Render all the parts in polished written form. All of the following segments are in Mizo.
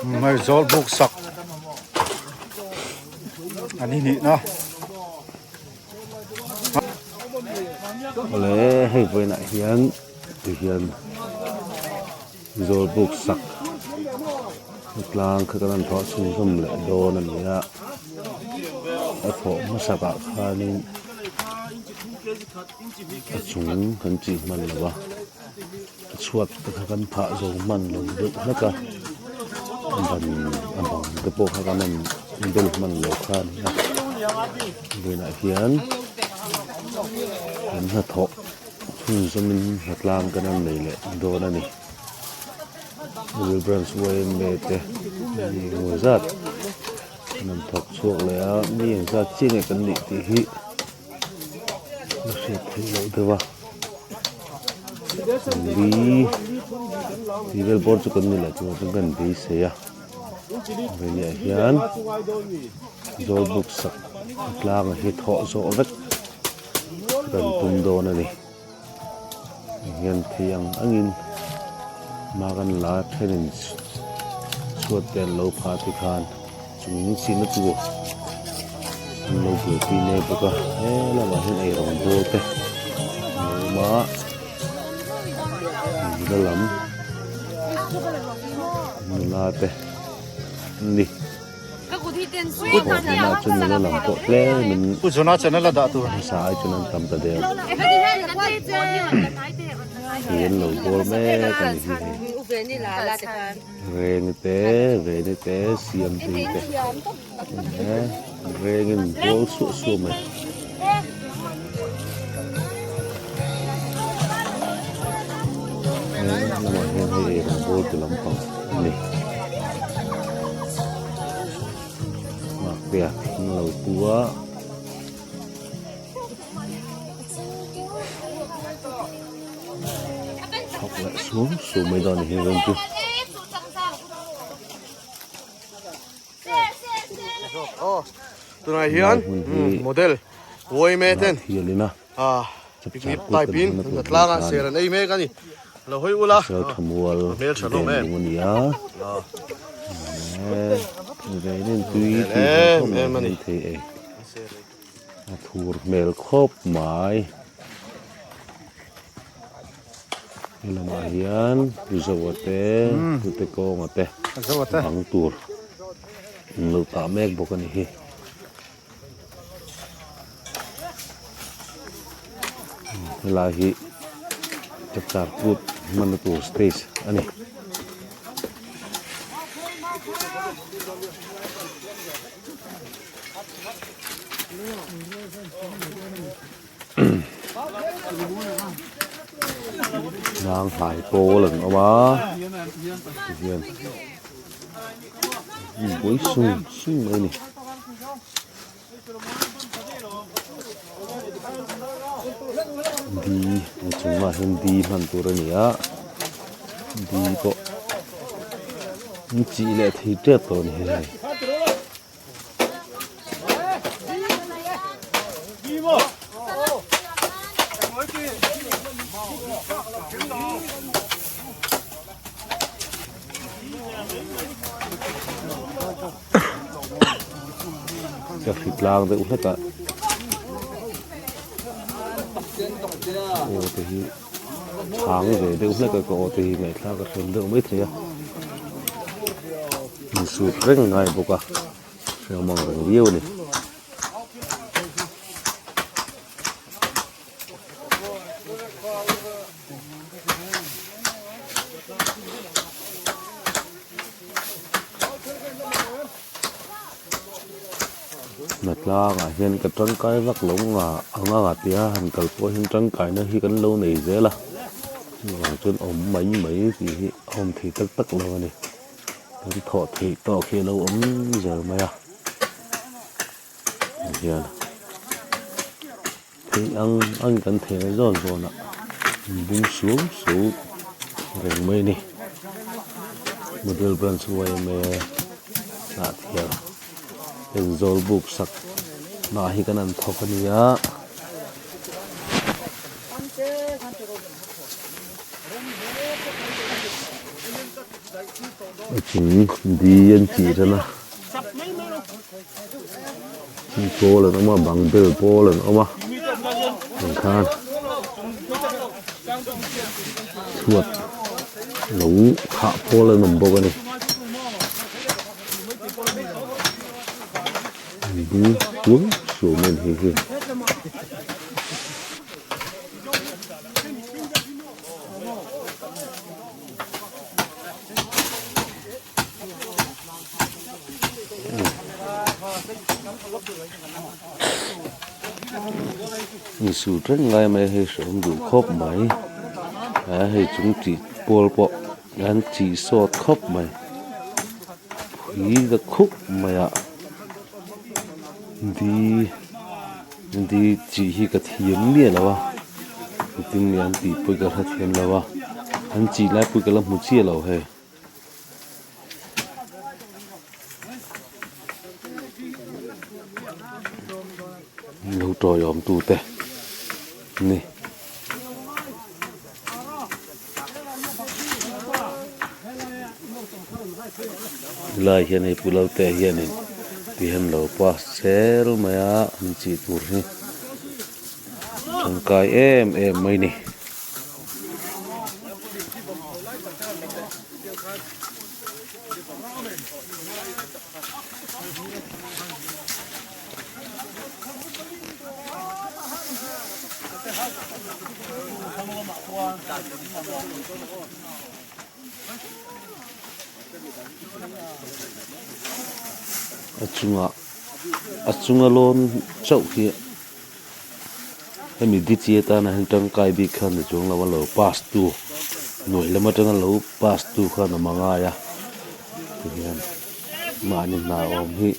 Hei zawl buk sak a ni nihna. Awle hei vawiinah hian tihian zawl buk sak tlang kha kan rawn thawh chhunzawm leh dawn a ni a a thawh hmasakah khanin a chung kan chih hman lo va. A chhuat te kha kan phah zo hman lo deuh hlek a ban a bang te pawh kha kan rawn bel hman lo kha a ni a vawiinah hian kan hnathawh chhunzawmin hnatlang kan rawn nei leh dawn a ni Will Branch yma te mi engemaw zat an rawn thawk chhuak leh a mi engzat chiah nge kan nih tih hi. A hriat theih loh deuh a li tih vel bawr chu kan ni leh tur chuan kan beisei a vawihnih hian zawl buk sak tlang hi thawh zawh vek kan tum dawn a ni hian thei ang angin hma kan la thenin chhuat te an lo phah te khan. Chung china chu an lo buaipui mek bawk a he lamah hian eirawng bawl te a lo awm a nula lam nula te an ni thawh hmunah chuan nula lam pawh tlem in hmasa ai chuan an tam ta deuh thei an lo bawl mek a ni hi hei. Reng te, vene te, siam tui te rengin bawl suah suah mai. He lamah hian hei eirawng bawl ti lampang a ni. Nghaktea thing lo pu a. Thawk leh suam suam mai dawn a ni hi zawng chu. Tunah hian model Uaime ten picnic type in an tlang a ser an ei mek a ni. Lo hawi ula hmel tha hlawm em. Em em a ni. A thur hmel khawp mai. He lamah hian Zoa te Hlute kawnga te bang tur an lo tah mek bawk a ni hi. Helai hi chapchar kut hmanna tur stage a ni. Nang hlai pawl an awm a tihian buai sung sung mai a ni. Di a chungah hian di hman tur a ni a di pawh an chih leh thei tep tawh a ni hei. Ka hritlang deuh hlek a aw te hi chhang ve deuh hlek a ka aw te hi ngaihthlak a hrem deuh maithei a insut reng ngai bawk a hriam ang reng viau a ni. Hnatlangah hian ka tangkai vak lo nga ang anga tia han kal pawh hian tangkaina hi kan lo nei zel a chuvang chuan awm mai mai tih hi a awm thei tak tak lo a ni kan thawh theih tawk hi a lo awm zel mai a hian thei ang ang kan theih na zawn zawn ah bung suau suau reng mai a ni model branch yma ah hian heng zawl buk sak hna hi kan han thawk a ni a. A chung di an tih ran a chung pawl an awm a bang bel pawl an awm a ang khan chhuat lo thah pawl an awm bawk a ni. Bung tuam suam a ni hei hi. Insut reng lai mai hei hrehawm duh khawp mai a hei chung tih pawl pawh an chih sawt khawp mai phui ta khup mai a di di chih hi ka thiam miah lo a engtin nge an tih pawh ka hrethiam lo a an chih lai pawh ka la hmu chiah lo hei. Lo tawiawm tute ni. Helai hian hei pu Lalte hianin tihian lo pass zel mai a an chih tur hi tangkai em em mai ni. A chungah a chunga lawn chauh hi hemi di chi atana hian tangkai bik khan ni chuang lo a lo pass tu hnuai lam atanga lo pass tu khan a mangai a tihian mahni hna awm hi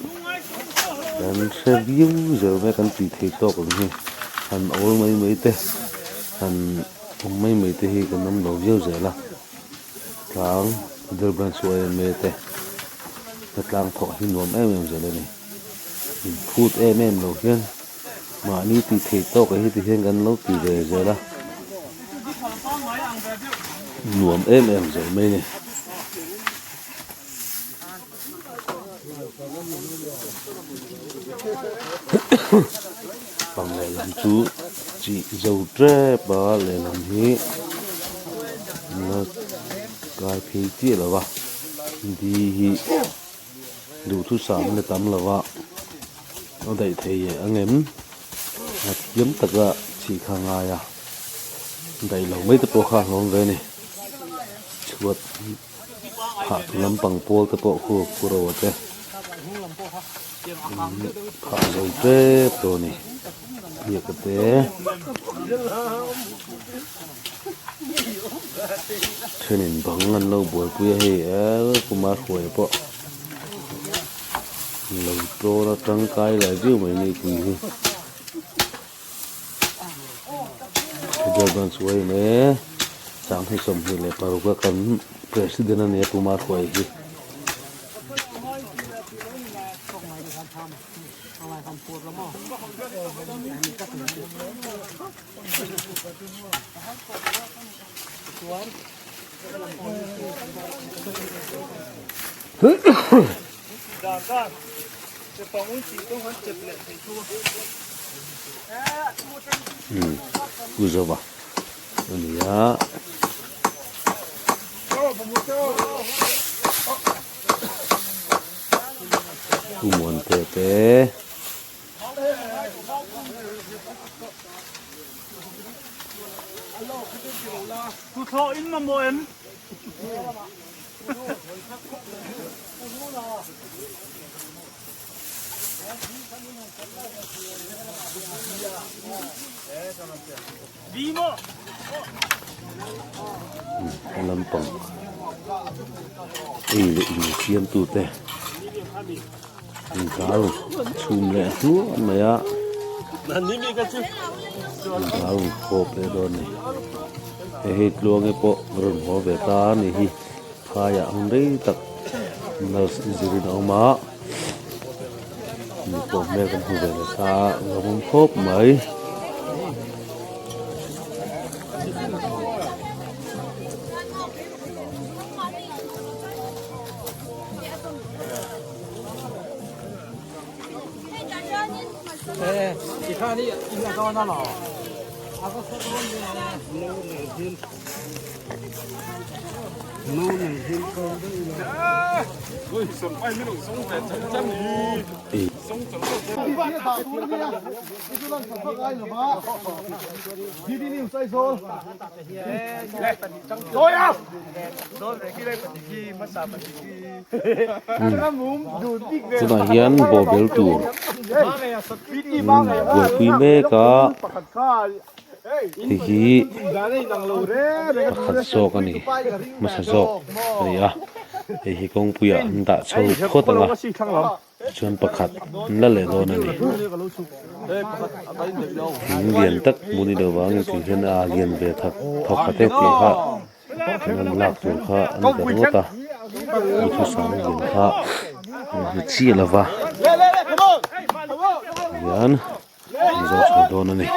kan hre viau zel mai kan tih theih tawk ang hi han awl mai mai te han awm mai mai te hi kan awm lo viau zel a tlang middle branch yma te tlang thawh hi nuam em em zel a ni inphut em em lo hian mahni tih theih tawk ah hi ti hian kan lo ti ve zel a nuam em em zel mai a ni. Pang lehlam chu chih zo tep a lehlam hi la kai phei chiah lo va di hi duhthusam la tam lo va a daih thei ang em a thiam taka chih kha a ngai a daih lo mai te pawh kha a hlawm ve a ni chhuat. Phah tu lampang pawl te pawh khu khu ro te phah zo tep tawh a ni biak a te thenin bang an lo buaipui a hei eee kumar hruai pawh lo tlawn a tangkai lai viau mai nei pui hi. Dragon chu a in e sanghnih 26 a kan president a nia Puma hruai hi. Pu Zova a ni a. Pu Muante te. Lampang ei leh in siam tute dal chhum leh hluah mai a dal khawp leh dawn a ni hei hei tluange pawh rawn haw ve ta a ni hi. Phaiah hun rei tak nurse zirin a awm a mi pawh hmel kan hmu ve leh ta a lo awm khawp mai. Chutah hian bawhbel tur buaipui mek a hei hi pakhat zawk a ni hmasa zawk a ni a hei hi kawngpuiah an dah chho phawt ang a. Chuan pakhat an la leh dawn a ni. Thing lian tak hmuh ni lo vangin tih hian a lian ve thak thawk khat e tih kha an han lak tur kha a ni ta ringawt a. Duhthusam lian kha an hmu chiah lo va hian an zawh chho dawn a ni.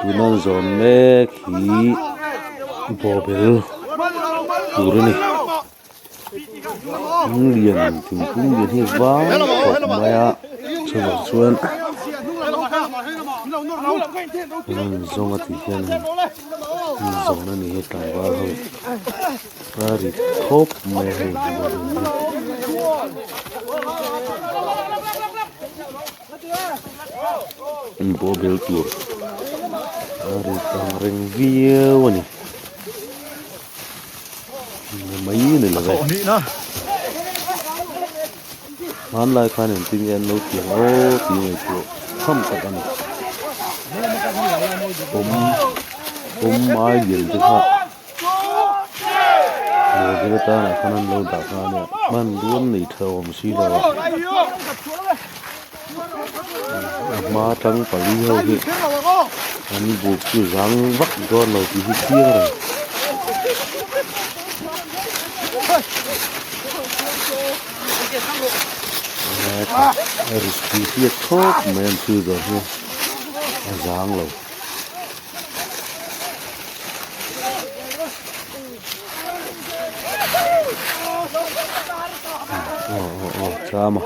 Tuna zawn mek hi bawbel tur a ni thing lian thingkung lian hi vang khawp mai a chuvang chuan an zawng a tih hian an zawn a ni hi tlangval ho a ri khawp mai a hei bawbel hi. An bawhbel tur a ri ang reng viau a ni mai ni lo e hmanlai khan engtin nge an lo ti ang aw tih ngaihtuah tham tak a ni awm awm ai lian te kha Bawhbel atana khan an lo dah kha a nia hmanrua an nei tha awm si lo a a hma tang pali ho hi an buk chu zang vak dawn lo tih hi chiang reng. A rit tih hriat khawp mai an thil zawrh hi a zang lo. Aw aw aw chama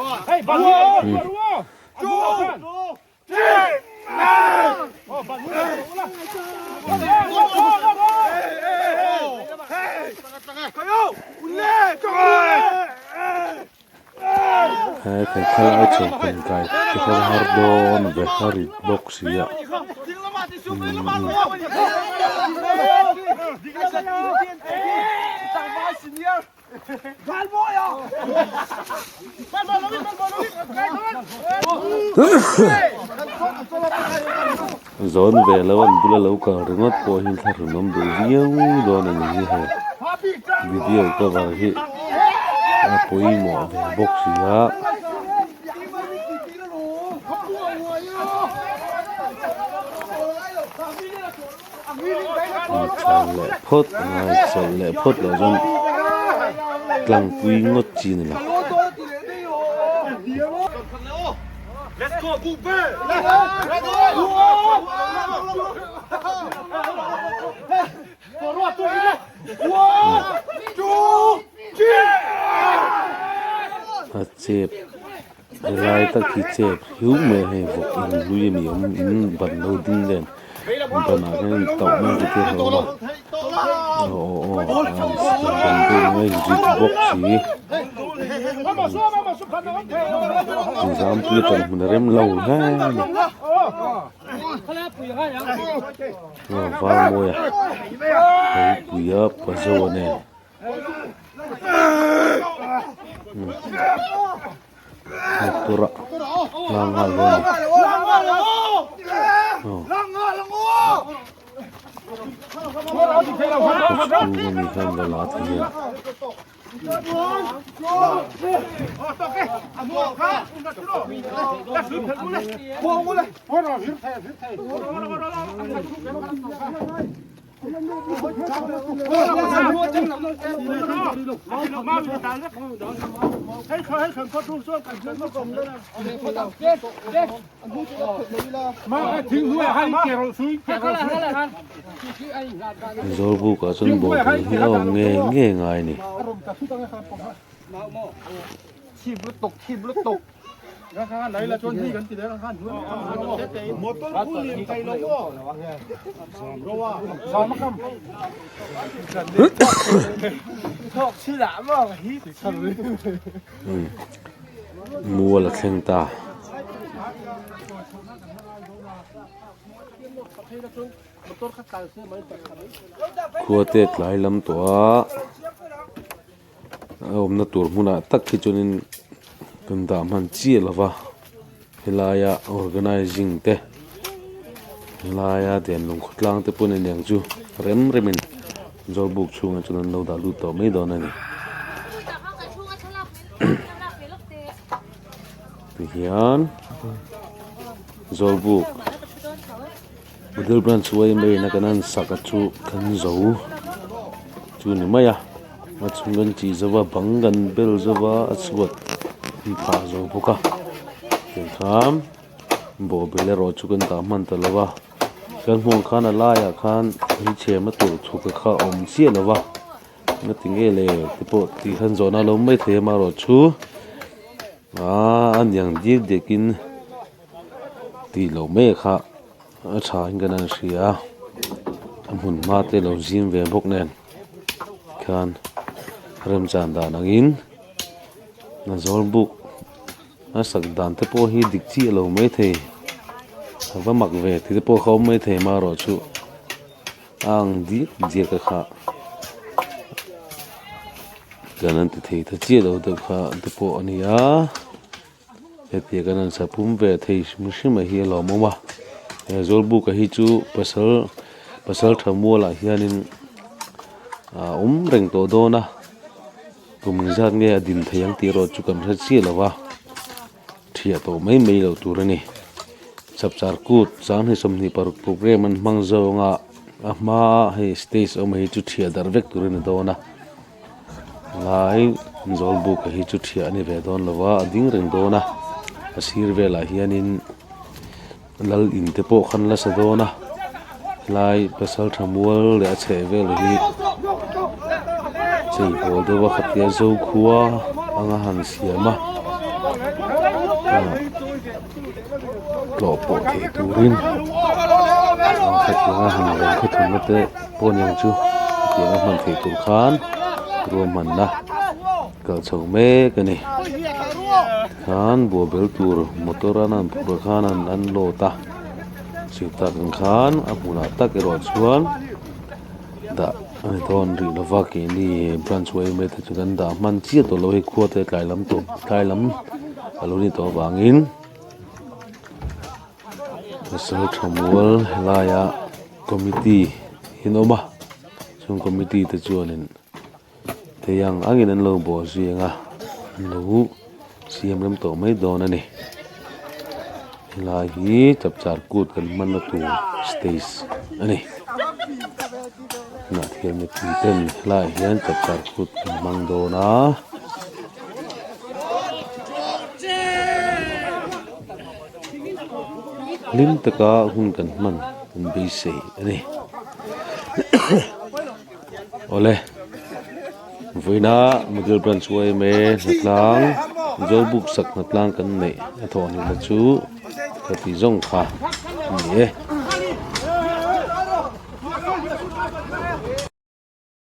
He kan thlalai chho kan kai te khan har dawn ve a rit bawk si a Zawn ve lo an bula lo kal ringawt pawh hi thlahrun awm duh viau dawn a ni hi hei video cover hi a pawimawh ve bawk si a. Chawlh leh phawt a ngai chawlh leh phawt loh chuan tlangpui ngawt chi a ni lo. A chep. Helai tak hi chep hiu mai a hei vawk in hlui a ni awm in ban lo ding nen ban ah hian tauh mai te te a awm a aw aw aw ban deuh mai rit bawk si zampui tan hmun a rem lo hle a ni aw var mawi a ropui a pazo nen. Motor ah lang nghal dawn a ni aw khaw chhung ami khan la la thei a. Zawlbuk ah chuan bawlhhlawh hi a awm nge nge ngai a ni. Mual a thleng ta. Khua te tlai lam tawh a. A awmna tur hmunah tak hi chuanin kan dah hman chiah lo va helaia organizing te helaia den lung khawtlang te pawh an eng chu rem remin zawlbuk chhungah chuan an lo dah lut tawh mai dawn a ni tihian zawlbuk Middle branch yma in a kan han sak a chu kan zo chu ni mai a a chhung kan tih zo va bang kan bel zo va a chhuat an phah zo bawk a tikhan bawhbel erawh chu kan dah hman ta lo va kan hmuh ang khan a laiah khan thil chhemna tur chhuk te kha a awm chiah lo va engati nge le te pawh tih khan zawhna a lo awm maithei a amaherawhchu aaa a niang diak diak in. Tih loh mai kha a tha in kan han hria a a hmun hma te lo zim ve bawk nen khan remchan dan angin a zawl buk a sak dan te pawh hi dik chiah lo mai thei a va mak ve tih te pawh kha awm mai thei amaherawhchu a ang diak diak a kha kan han ti thei ta chiah lo deuh kha te pawh a ni a. Hetiang kan han sapum ve thei hrim hrim a hi a lawmawm a he zawlbuka hi chu pasal pasal tha mualah hianin a awm reng tawh dawn a kum zat nge a din thei ang tih erawh chu kan hre chiah lo va thiah tawh mai mai loh tur a ni chapchar kut sanghnih 26 program an hmang zawng a a hma hei stage awm hi chu thiah darh vek tur a ni dawn a. Lai zawlbuk hi chu thiah a ni ve dawn lo va a ding reng dawn a a sir velah hianin lal in te pawh khan la sa dawn a helai pasal tha mual leh a chheh vel hi chei pawl deuh a khatia zokhua anga han siam a tlawh pawh theih turin khatianga han reng khawthumna te pawh ni ang chu hetianga hman theih tur khan ruahmanna kal chho mek a ni tikhan buahbel tur motor a an phurh ah khan an load a chhip tak ang khan a hmunah tak erawh chuan dah a ni dawn rih lova keini branch yma te chu kan dah hman chiah tawh lo hei khua te tlai lam tawh tlai lam a lo ni tawh avangin. Pasal tha mual helaia committee in awm a chung committee te chuanin thei ang angin an lo bawh zui ang a an lo siam rem tawh mai dawn a ni helai hi chapchar kut kan hmanna tur stage a ni tunah hian mipui ten helaiah hian chapchar kut an hmang dawn a. Hlim taka hun kan hman kan beisei a ni. Awle, vawiina Model Branch yma hnatlang Zawlbuk sak hnatlang kan neih a thawh hnihna chu ka tih zawng kha a ni e.